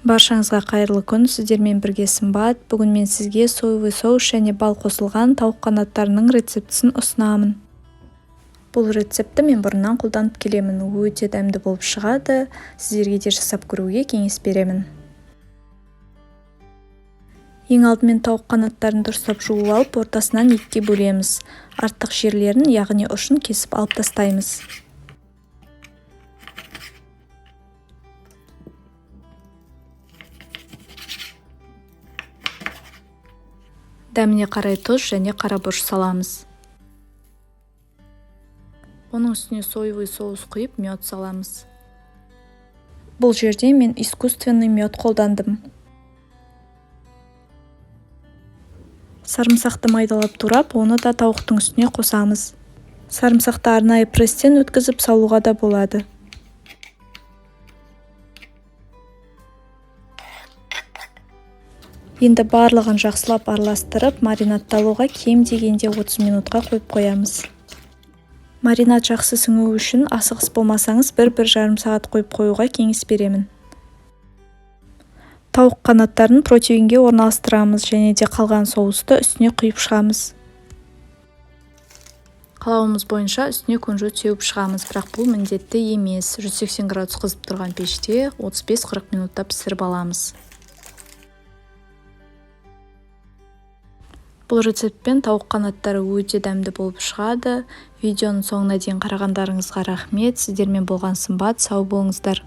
Баршаңызға қайырлы күн, сіздермен бірге Сымбат. Бүгін мен сізге соевый соус және бал қосылған тауық қанаттарының рецептісін ұсынамын. Бұл рецептті мен бұрыннан қолданып келемін. Өте дәмді болып шығады. Сіздерге де жасап көруге кеңес беремін. Ең алдымен тауық қанаттарын дұрыстап жуып алып, ортасынан екіге бөлеміз. Артық жерлерін, яғни ұшын кесіп алып тастаймыз. Дәміне қарай тұз және қара бұрыш саламыз. Оның үстіне соевый соус құйып, мед саламыз. Бұл жерде мен искусственный мед қолдандым. Сарымсақты майдалап турап, оны да тауықтың үстіне қосамыз. Сарымсақты арнайы пресстен өткізіп салуға да болады. Енді барлығын жақсылап араластырып, маринадталуға кем дегенде 30 минутқа қойып қоямыз. Маринад жақсы сіңу үшін асығыс болмасаңыз, 1-1,5 сағат қойып қоюға кеңес беремін. Тауық қанаттарын противенге орналастырамыз және де қалған соусты үстіне құйып шығамыз. Қалауымыз бойынша үстіне кунжут сеуіп шығамыз, бірақ бұл міндетті емес. 180 градус қызып тұрған пеште 35-40 минутта пісіріп аламыз. Бұл рецептпен тауық қанаттары өте дәмді болып шығады. Видеоның соңына дейін қарағандарыңызға рахмет. Сіздермен болған Сымбат. Сау болыңыздар.